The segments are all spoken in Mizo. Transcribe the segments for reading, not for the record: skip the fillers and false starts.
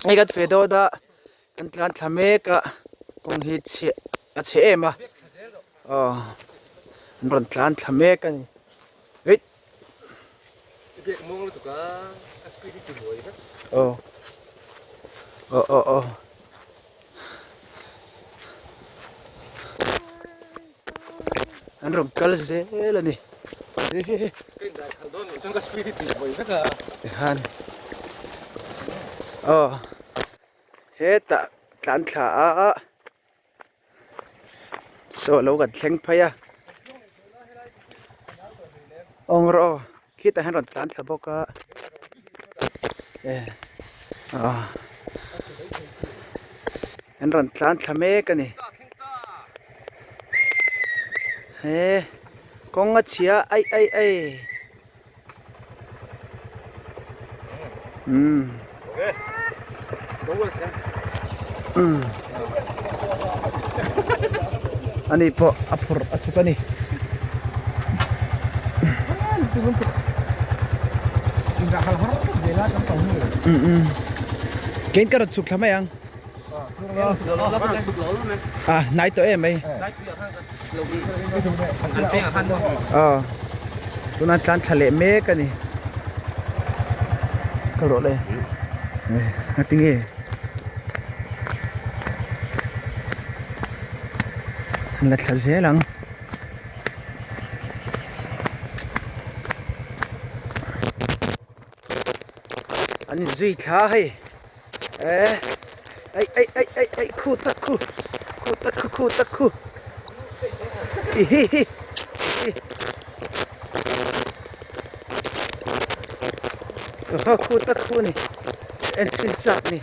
Hei kan feh dawt a kan tlan thla mek a kawng hi chhe a chhe em a aw an rawn tlan thla mek a ni eit aw aw aw aw. An rawn kal zel a ni. Tikhan aw hetah tlan thla a saw lo kan thleng phei a awng rawh aw khitah hian rawn tlan thla bawk a an rawn tlan thla mek a ni. He kawng a chhia aih aih aih umm umm ani pawh a phurh a chhuk a ni. Umm umm kein ka rawn chhuk thla mai ang. A hnai tawh em mai aw tunah tlan thla leh mek a ni ka rawh le ngatinge an la thla zel ang. An inzui thla a hei eh aih aih aih aih aih khu tak khu khu tak khu khu tak khu i hi hi hi aw khu tak khu a ni en chhin chak a ni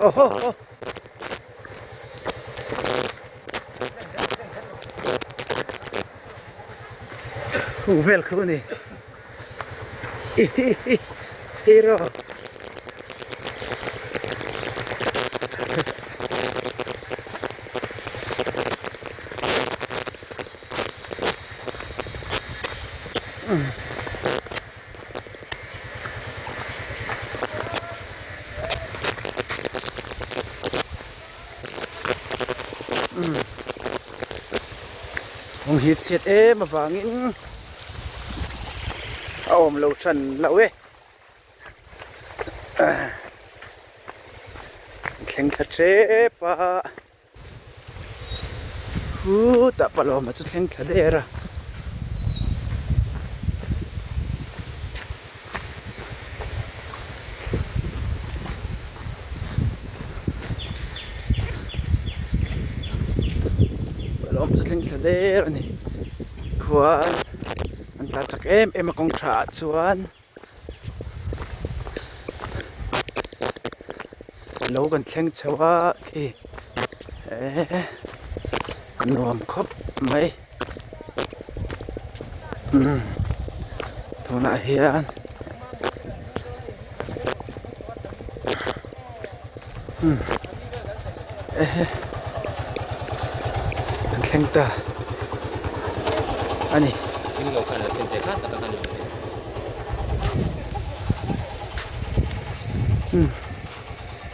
aw haw haw. Khu vel khu a ni. Chhiro Kawng hi chhiat em avangin a awm lo than loh e thleng thla tep a khutah palawma chu thleng thla der a. Lawm chu thleng thla der a ni khuan an tlan chak em em a kawng tha ah chuan lo kan thleng chho a khi eh nuam khawp mai umm tunah hian. Ehe kan thleng ta a ni.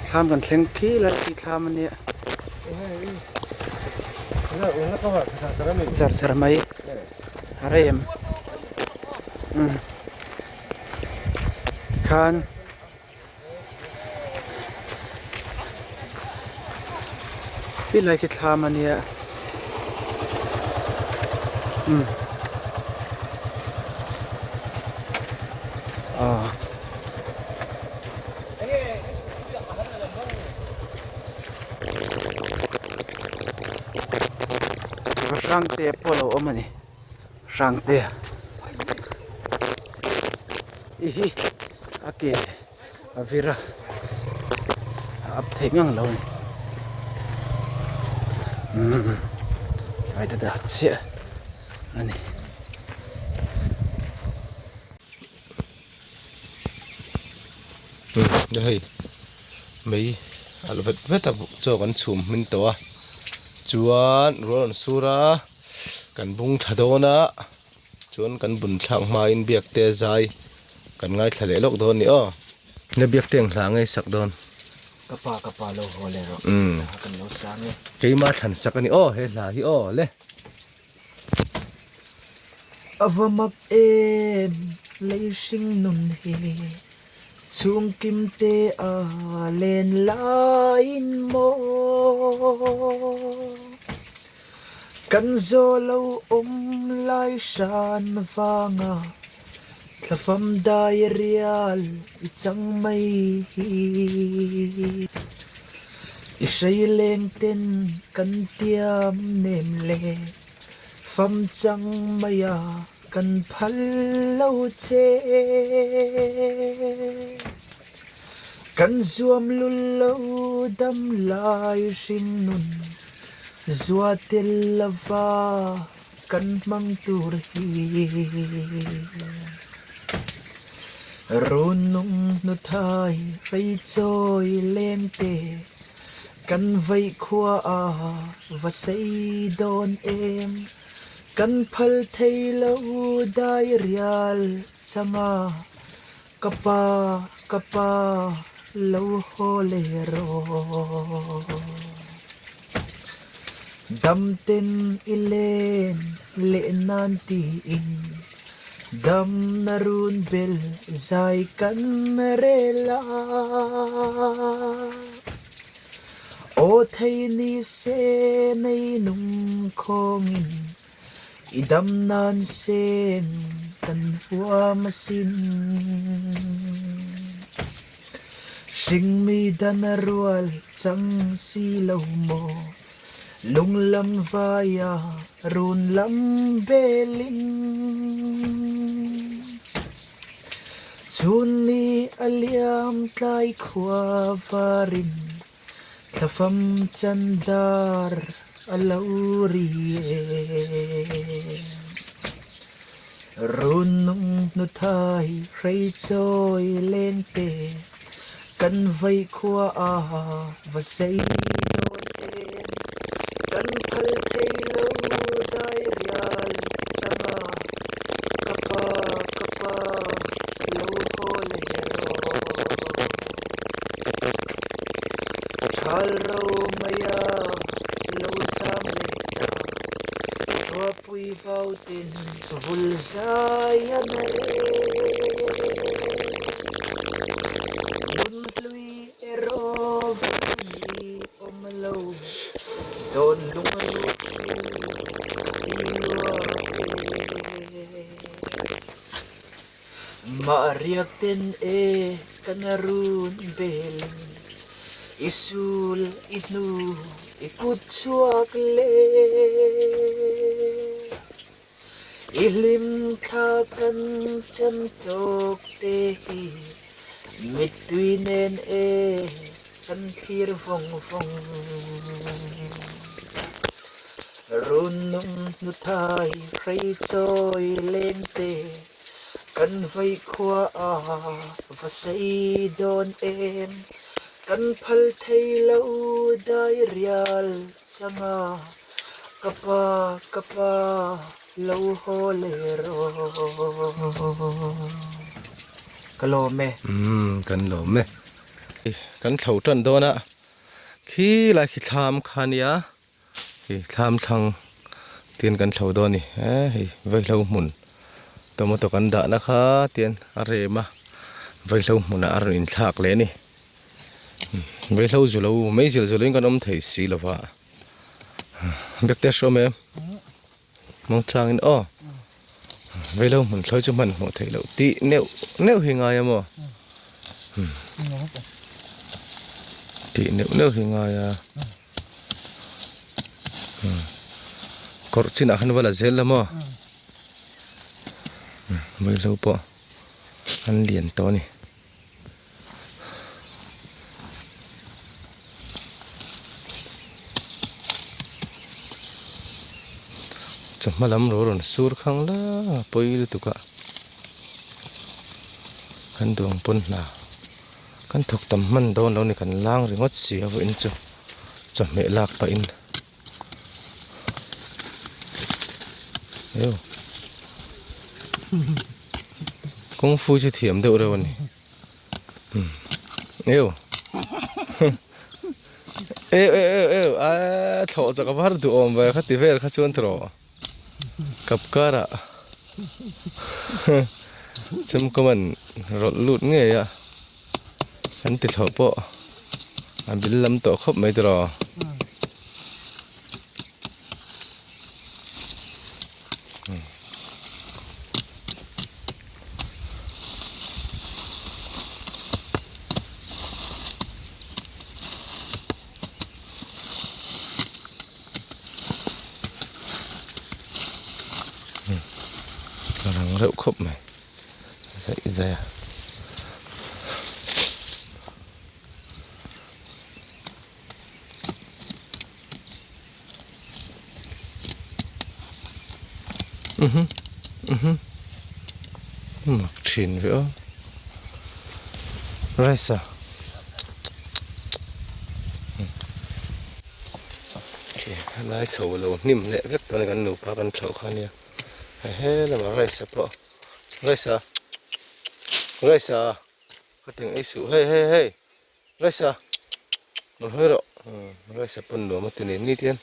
Thlam kan thleng khi lai khi thlam a nia char char mai a rem khan. Ti lai khi thlam a nia umm aw hrang te pawh a lo awm a ni hrang te i hi a ke a vir a a up thei ngang lo a ni umm tlai te dah chiah a ni. Umm hei mei alh vet vet a chaw kan chhum hmin tawh a chuan rual an sur a kan bung thla dawn a. Chuan kan bun thlak hmain biakte zai kan ngaithla leh lawk dawn ni aw. Nia biakte ang hla ngei sak dawn. Ka pa ka pa lo haw leh rawh. Hla kan lo sang e. Keimah thlan sak a ni aw he hla hi aw le. A va mak em lei hring nun hi chhung kim te a len laiin maw Kan zaw lo awm lai hran vanga thlafam dai rial i chang mai hi. I hreileng ten kan tiam nem le fam chang maia kan phal lo che. Kan zuam lul lo dam lai hring nun. Zua tel lova kan hmang tur hi Run nung hnuthai hrei chawi leng te kan vaih khua a va sei dawn em Kan phal thei lo dai rial changa Ka pa, ka pa, lo haw leh rawh. Damten i len leh nan tiin damna run bel zai kan rel a. Aw thei ni se nei nung khawngin I dam nan sen kan huam asin. Hringmi dan a rual chang si lo maw, lunglam vaia run lam belin. Chhun ni a liam tlai khua varin. Thlafam chandar a lo ri e. Run nung hnuthai hrei chawi leng te kan vaih khua a va sei dawn em. Kan phal thei lo dai rial changa ka pa ka pa lo haw leh rawh. Thal ro mai a lo zam leh ta, Ruahpui vau ten vul zai a nei. Nunhlui erawh vei awm lo, Dawn lungruh chu ka ti luak e. Mah riak ten e kan run belin i sul i hnu i kut chhuak le. I hlim thla kan chan tawk te hi mittui nen e kan thlir vawng vawng. Run nung hnuthai hrei chawi leng te kan vaih khua a va sei dawn em kan phal thei lo dai rial changa ka pa ka pa lo haw leh rawh ka lawm e. Umm kan lawm e. Kan thlo tan dawn a khi lai khi thlam kha nia. Hei thlam thlang tian kan thlo dawn a ni he hei vaihlo hmun tomato kan dahna kha tian a rem a vaihlo hmunah a rawn inthlak leh a ni vaihlo zu lo meizil zu lo in kan awm thei si lo va biakte a hrawm em mangchangin aw vaihlo hmun thlawi chu hmanhmawh theih loh tih neuh neuh hi ngai a maw. Tih neuh neuh hi ngai a. Kawrh chinah khan va la zel la maw vaihlo pawh an lian tawh a ni. Chawhma lam ro rawn sur khang la pawi lutuk a kan duang pawn hna kan thawk tam hman dawn lo ni kan lang ringawt si a vawiin chu. Chawhmeh lak pahin eu kung fu chu thiam deuh reuh a ni eu. Eu eu eu eu a thlawh chak a var duhawm ve kha ti vel kha chuan tawh kap karah chemkawman rawlh lut ngei a an ti thlawh pawh a bil lam tawh khawp mai tawh. A rang reuh khawp mai zaih zaih a. Mak thin ve aw rice a helai chho lo hnim leh vek tawh a ni kan nupa kan thlauh kha ania he lamah rice a pawh rice a rice a khatiang ei suh hei hei hei. Raisa rawn hawi rawh Raisa pawn nuam a ti ni ni te hian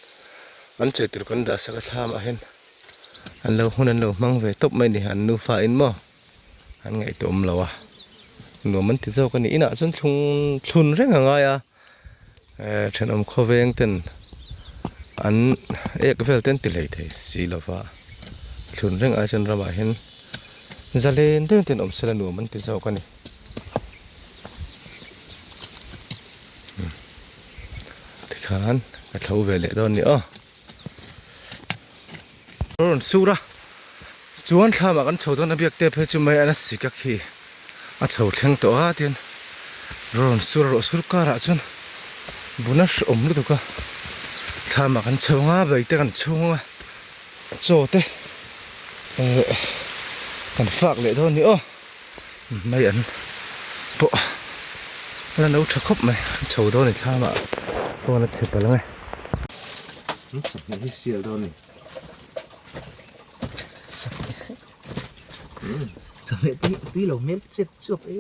an chei tur kan dah sak a thlam ah hian an lo hun an lo hmang ve tawp mai a ni an nufa in maw an ngaihtuah awm lo a nuam an ti zawk a ni inah chuan thlung thlun reng a ngai a eh thenawm khawveng ten an ek vel te an ti hlei thei si lo va thlun reng ai chuan ramah hian zalen deuh ten awm sela nuam an ti zawk a ni. Tikhan ka tho ve leh dawn ni aw. Rawn sur a, chuan thlamah kan chho dawn a biak te phei chu mai an a sik a khi a chho thleng tawh a tin rawn sur a rawh sur karah chuan bun a hreawm lutuk a thlamah kan chho ang a bai te kan chhung ang a chaw te eh kan fak leh dawn ni aw. Mai an pawh a la no tha khawp mai a chho dawn a ni thlam ah phone a chhe palh ang e. Chawhmeh hi sial dawn a ni. Chawhmeh tui tui lo hmel chep chuap e.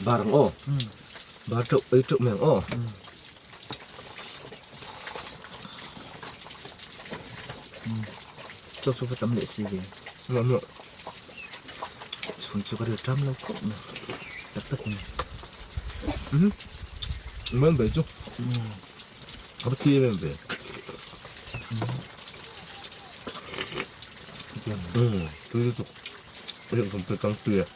Bar ang aw bar teuh ei teuh mai ang aw. Chaw chu va tam leh si ve. Chhun chu ka ril ṭam lo khawp mai tak tak in. Man bai chu. A va ti em em ve. Tui lutuk. Riak zawm te tang tui a.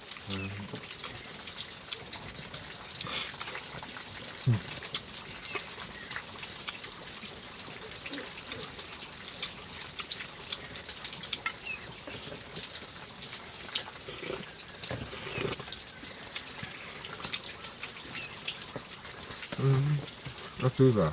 A tui ve.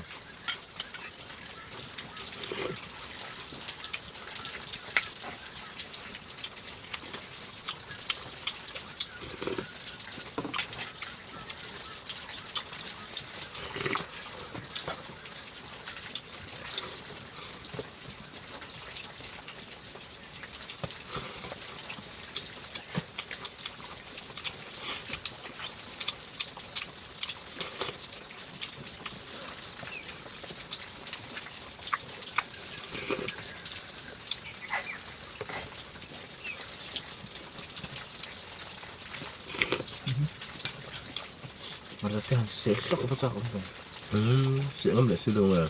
Seh ngam leh si lo nge.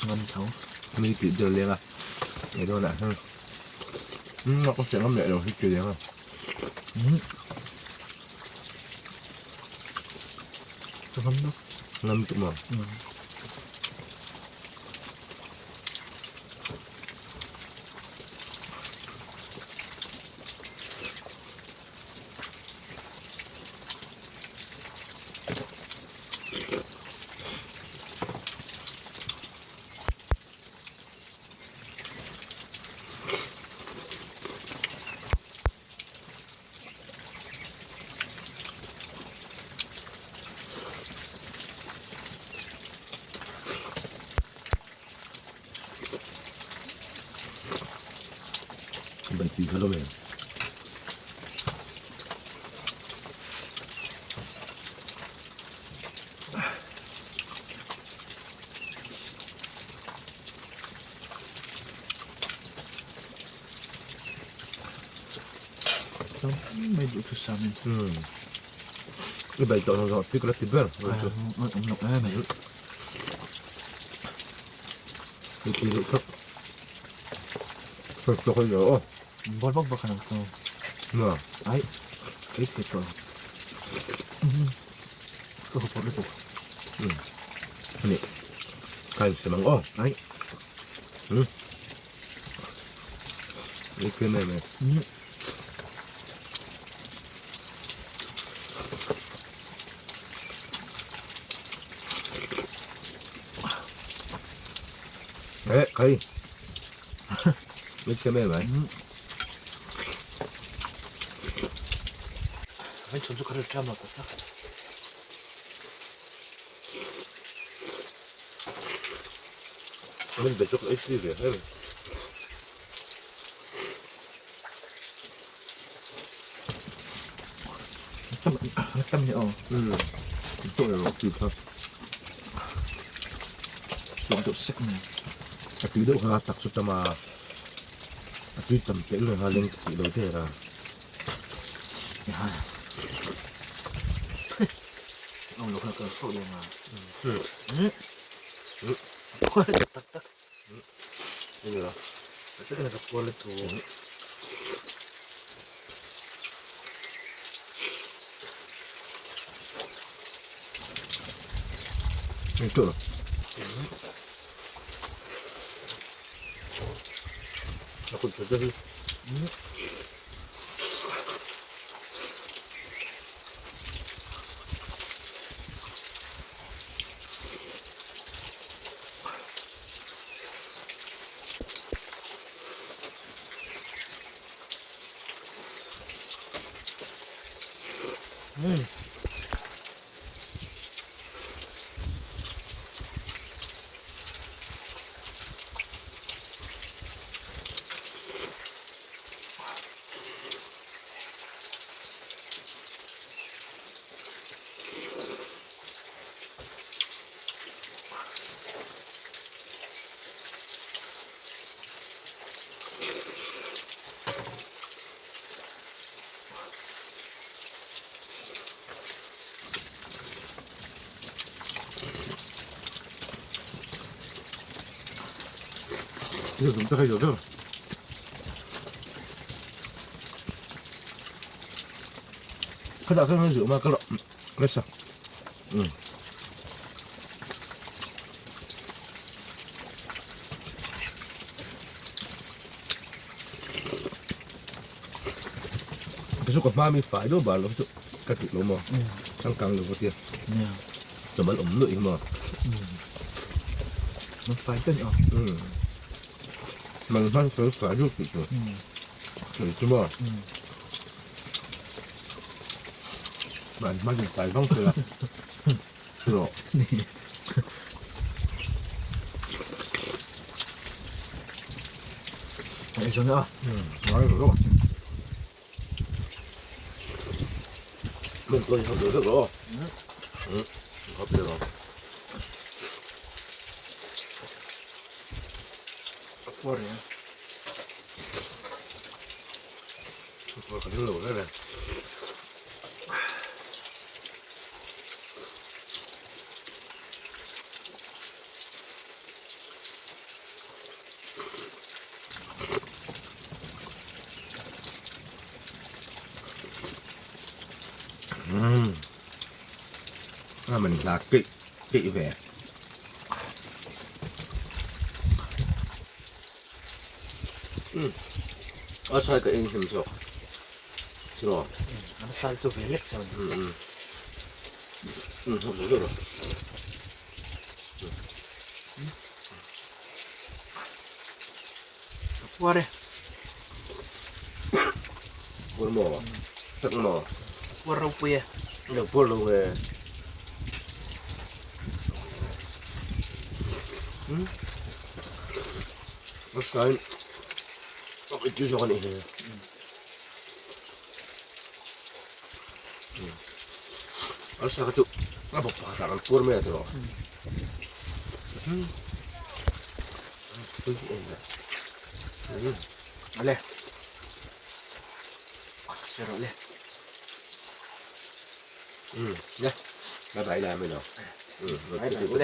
Ngam tho. Mi tih deuh leng a. Ei dawn ah hian. Umm a ka seh ngam leh lo hi ti leng a. Ka ngam lo. Ngam tuk maw? tui kha lo em. Mai duhthusam in. I bai tawh lo tui ka la ti ber. Awm loh em mai. I ti duh thak. First tawk hi aw. Bawr bawk bawk ang chu. Na. Ai. Ei thei tawh. Ka huphurh lutuk. Ani. Ka insem ang aw. Ai. Ei thei mai mai. Eh, kai. Ei thei mai mai. Kan chhun chu ka rilṭam lo tak tak. Min be chu ka ei tui ve hle mai. Tam ni aw. Tawh le rawh tui kha. Suak deuh sek mai. A tui deuh kha tak chu tam a. A tui tam telh reng a leng tih lo der a. Awm lo kha ka tawh leh nga. Tak tak. Ka pual tu. Mình là kỵ kỵ về ở sai cái anh xem sao rồi Anh sai cho về lek sao ừ không được rồi qua đây con mò thật mò qua rau quê được qua luôn về nó sai A tui zawk a nih hi. Arsa kha chu a bawk pakhatah kan puar mai a tiraw. Ale. Sir rawh le. Le. Bye bye la mai lo. Bye bye.